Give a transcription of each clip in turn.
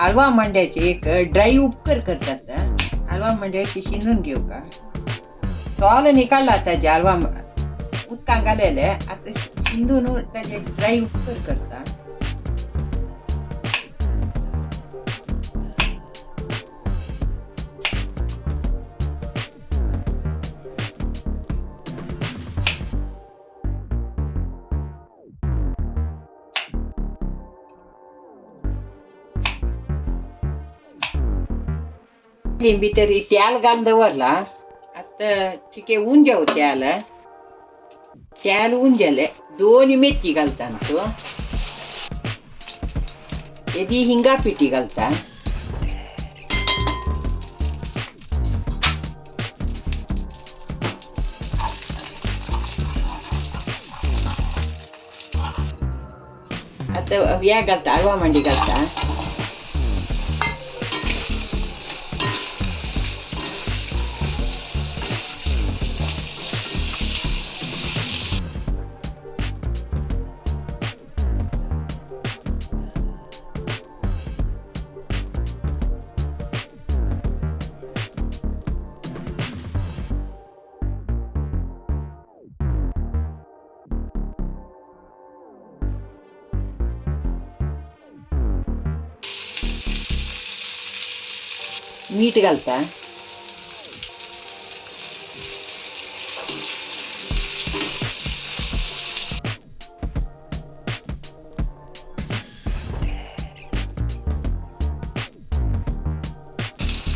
आळवा मांड्याचे एक ड्राय उपकर करतात. आळवा मांड्याची शिंदून घेऊ का सोल निकाडला ताजे आळवा उदकान घालेले आतां शिंदून ताजे ड्राय उपकर करता. भितर तेल घालून दवरला. आतां चिके उंजेव तेल तेल उंजेले दोन मेथी घालता तूं येदी हिंगा पिठी घालता. आतां या घालता आळवा मांडी घालता. मीठ घालता.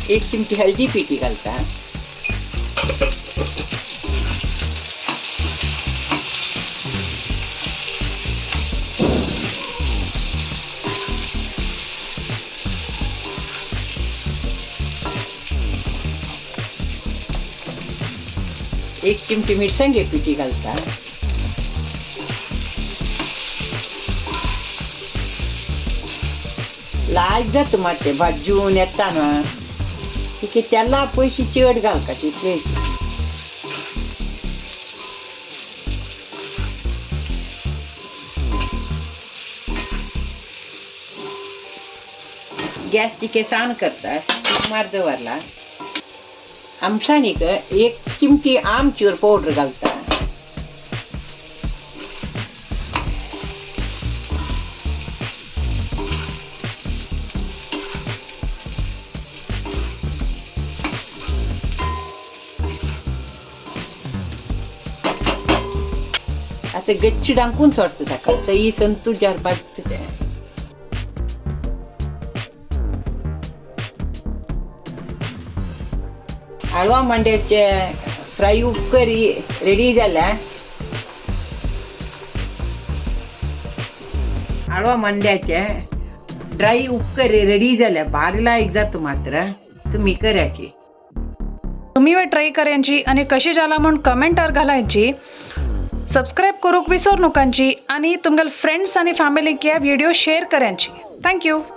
एक चिमटी हळदी पिठी घालता. एक चिमटी मिरसांगे पिठी घालता. लाल जाता मात ते भाजून येता ना तिके तेला पयशे चड घालता तितलेच. गॅस तिके सान करता मार दवरला. आमसाणीक एक चिमटी आमचूर पावडर घालता. आतां गच्ची धांपून सोडटा ताका तई संतूर भाजता तें. आळवा मांड्याचे फ्राय उपकरी रेडी जाल्या. आळवा मांड्याचे ड्राय उपकरी रेडी जाल्या. भारी लायक जाता मात्र तुम्ही करायची. तुम्ही वे ट्राय करायची आणि कशी जाला म्हण कमेंटार घालायची. सबस्क्राईब करूक विसरू नकांची आणि तुमगेले फ्रेंड्स आणि फॅमिलीक या व्हिडिओ शेअर करायची. Thank you.